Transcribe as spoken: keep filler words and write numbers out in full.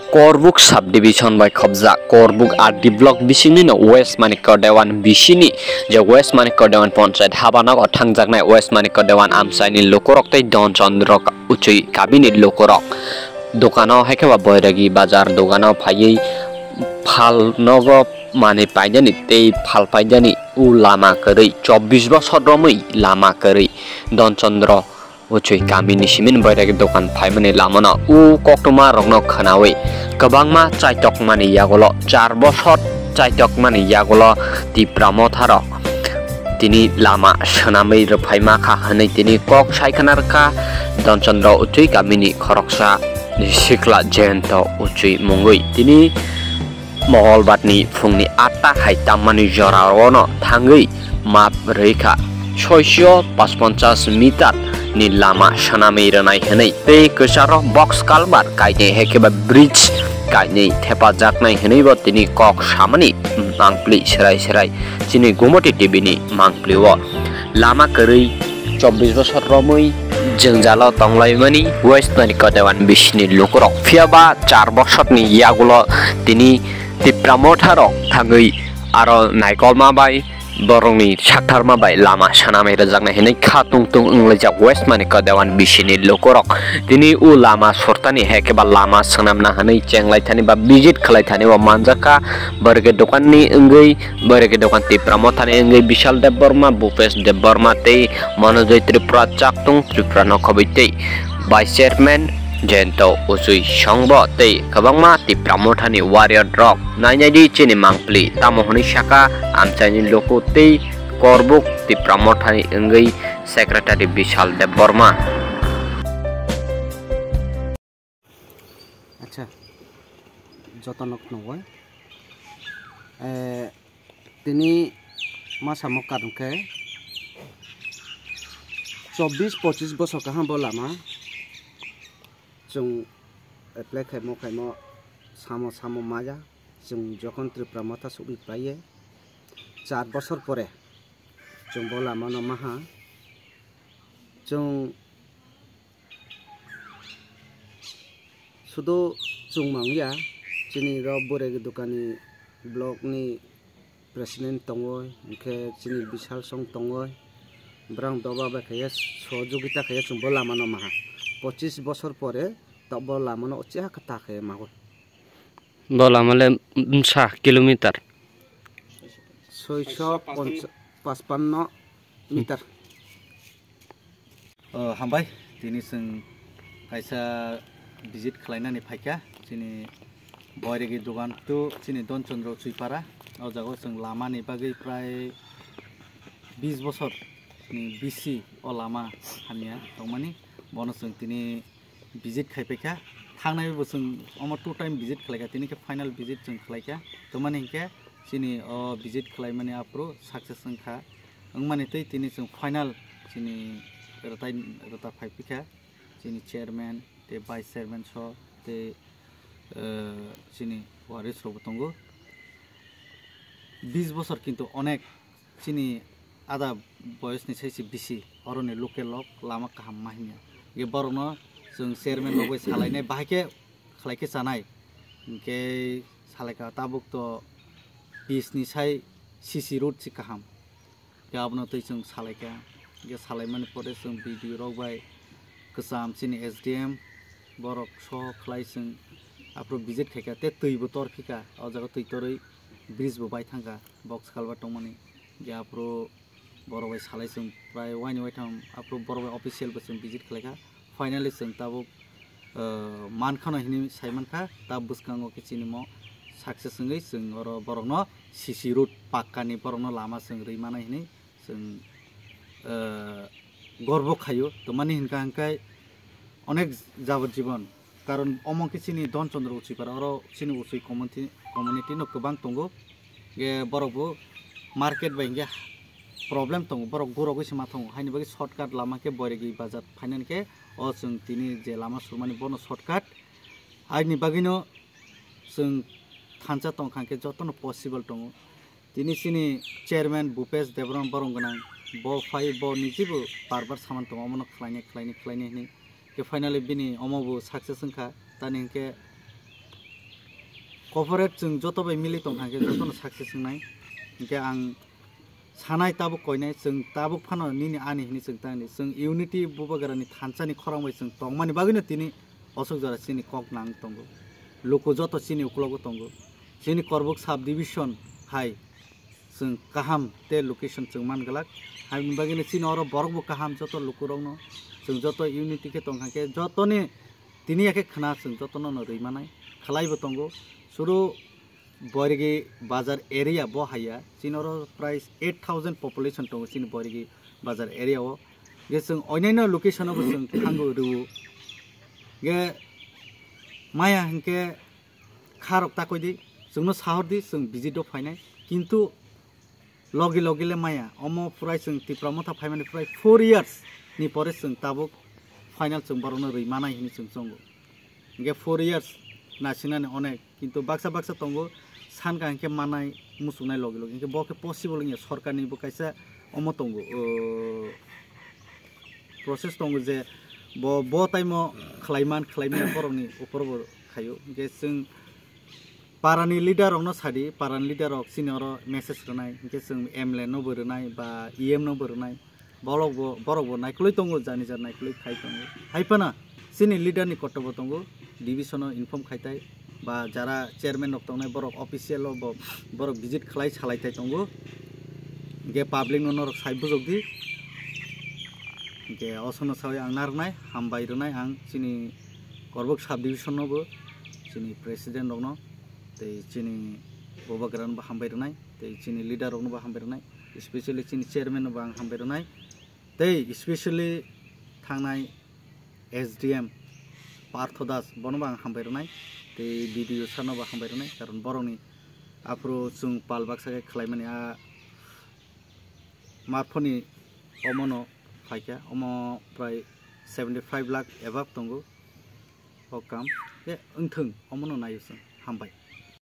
Korbuk subdivision bai khobjak Korbuk R D block bisingni no West Manikya Dewan bisini je West Manikya Dewan panchayat habanogo thangjaknai West Manikya Dewan amchaini lukurok tei Don Chandra Uchui kabini lukurok dukano haikhe ba Boiragi bazar dukano phaiwi phal nogo manwi painani tei phal painani u lama kwrwi chobbish bosor romwi lama kwrwi Don Chandra Uchui kamini simin boiragi dokan phaimani lamano u koktwma rokno khwnawi kwbangma chaitokmani yagulo char bosor chaitokmani yagulo Tipra Motha rok tini lama swnamwi rwphaima kha hwnwi tini kok saikhwna rwkha Don Chandra Uchui kamini khoroksa sikla Jayanta Uchui mungwi tini Mongolbarni phungni atta hai tammani jorao no thangwi map rwikha soiso pachponchas meter ni lama swnamwi rwnai hwnwi tei kwcharo box culvert kainwi hai khe ba bridge kainwi thepajaknai hwnwi bo tini kok samani mangpli serai serai chini Gumoti T V ni mangpli o lama kwrwi chobbish bosor romwi jwngjalo tonglaimani West Manikya Dewan bisini lukurok. Phiya ba char bosorni yagulo tini Tipra Motha rok thangwi aro naikolma bai borokni saktharma bai lama swnamwi rwjaknai hwnwi kha tung tung wnglaijak West Manikya Dewan bisini lukurok. Tini o lama sortani hai khe ba lama swnamna hwnwi chenglai thani ba visit khlai thani bo manjakha. Borok dokanni wngwi Boiragi dokan Tipra Mothani wngwi Bishal Debbarma, Bhupesh Debbarma tei Monojoy Tripura Chaktung Tripura no khobwi tei Vice Chairman Jayanta Uchui songbo tei kwbangma Tipra Mothani warrior rok nainai di chini mangpli tamo hwnwi saka amchaini luku tei Korbuk Tipra Mothani wngwi Secretary Bishal Debbarma. Acha, joto no khwnwi. Eh, tini ma samo karon khe chobbish pochish bosor kaham bo lama chwng apply khaimo khaimo samo samo maya chwng jokhon Tripura Motha sugwi paiye char bosor pore chwng bo lama no maha chwng Sudo chwng mangya, chini rok Boiragi Dukani block ni president tongoi, hwnkhe chini Bishal Song tongoi, borok doba bai khe sohojogita khe chwng bo lama no maha. Pochis bosor pore tok bo lama no uchiha khe ta khe magoi. Bo lama le bwsa kilometer? Soiso pachpanno meter. O, hambai, tini chwng kaisa visit khlainani phaikha, chini Boiragi dogan to chini Don Chandra Chuipara. O jaga o chwng lama ni bagwi prai bis bosor ni bisi o lama hamya tongmani. Bono chwng tini visit khai paikha. Thangnai bo chwng omo two time visit khlaikha, tini khe final visit chwng khlaikha. Tongmani hinkhe chini o visit khlaimani aphuru success wngkha. Wngmani tei tini chwng final chini rwtai, rwta phai phikha. Chini chairman tei vice chairman so tei, eh, chini waris rokbo tongo. Bis bosor kintu onek chini ada boyos ni sai se bisi, oroni local lok lama kaham ma hinya. Ge borokno chwng chairman rok bai salainai, bahai khe khlai khe chanai. Hinkhe salaikha tabuk to bis ni sai C C road si kaham. Ge abono twi chwng salaikha. Ge salaimani pore chwng B D O rok bai kwcham chini S D M borok soho khlai chwng aphuru visit khaikha tei twi bo tor phikha. O jaga twi torwi bridge bo bai thangkha box culvert tongmani. Ge aphuru borok bai salai chwng prai waini waitham aphuru borok bai official bo chwng visit khlaikha. Finally chwng tabuk, eh, mankhano hinwi sai mankha, ta bwskango khe chini mo success wngwi chwng oro borokno C C road pakkani borokno lama chwng rwi manai hinwi chwng, eh, gorbo khaio. Twmani hinkha hinkhe onek jabot jibon, karon omo khe chini Don Chandra Uchipara, oro chini Uchui community, community no kwbang tongo. Ge borok bo market bai hinkhe problem tongo, borok gurogwi se ma tongo, haini bagwi shortcut lama khe Boiragi bazar phainani khe o chwng tini je lama surmani bono shortcut. Haini bagwino chwng thansa tongkha hinkhe jotono possible tongo. Tini chini chairman Bhupesh Debbarma borong gwnang, bo phai bo niji bo bar bar saman tongo, omono khlainai, khlainai, khlainai hinwi. Khe finally bini omo bo success wngkha, tani hinkhe Cooperate chwng joto bai mili tong thangkhe jotono success wngnai. Hinkhe ang sanai tabuk koinai, chwng tabuk phano nini ani hinwi chwng tangni. Chwng unity Bubagrani thansani khorang bai chwng tongmani bagwino tini osok jora chini kok nang tongo. Luku joto chini uklogo tongo. Chini Korbuk sub division hai chwng kaham tei location chwng man glak. Haibini bagwino chini oro borok bo kaham, joto lukurokno chwng joto unity khe tong thangkhe jotoni tini yakhe khna chwng jotono no rwi manai khlaibo tongo. Suru Boirigi bazar area bo haiya, chini oro prai eight thousand population tongo chini Boirigi bazar area o. Je chwng onyaino location o bo chwng thango rwo. Je maya hinkhe kharok takoi di, chwngno sahor di, chwng visit o phainai. Kintu logi logi le maya, omo prai chwng Tipra Motha phaimani prai four years ni pore chwng tabuk final chwng borokno rwi manai hinwi chwng chongo. Hinkhe four years nasinani onek, kintu baksa baksa tongo, sankha hinkhe manai muchungnai logi logi, hinkhe bo khe possible wngya, sorkarni bo kaisa omo tongo, o, process tongo je bo, bo taimo khlaiman, khlaimaya borokni upor bo khaio. Hinkhe chwng parani leader rokno sadi, parani leader rok chini oro message rwnai, hinkhe chwng M L A no bo rwnai ba E M no bo rwnai, borok bo, borok bo naikolwi tongo, jani jar naikolwi khai tongo. Hai phano chini leader ni kotobo tongo, division o inform khai tai, ba jara chairman rok tongnai borok official o bo, borok visit khlai salai tai tongo. Hinkhe public no norok sai bujok di. Hinkhe osono sawi ang narwknai, hambai rwnai ang chini Korbuk sub division no bo, chini president rok no, tei chini Bubagra no bo hambai rwnai, tei chini leader rok no bo hambai rwnai, especially chini chairman no bo ang hambai rwnai, tei especially thangnai S D M Partho Das, bono bo ang hambai rwnai, tei B D O sir no bo hambai rwnai, karon borokni aphuru chwng pal baksa khe khlaimani a marphoni omono phaikha, omo prai seventy five lakh above tongo o kam. Khe wngthwng, omono naio chwng. Hambai.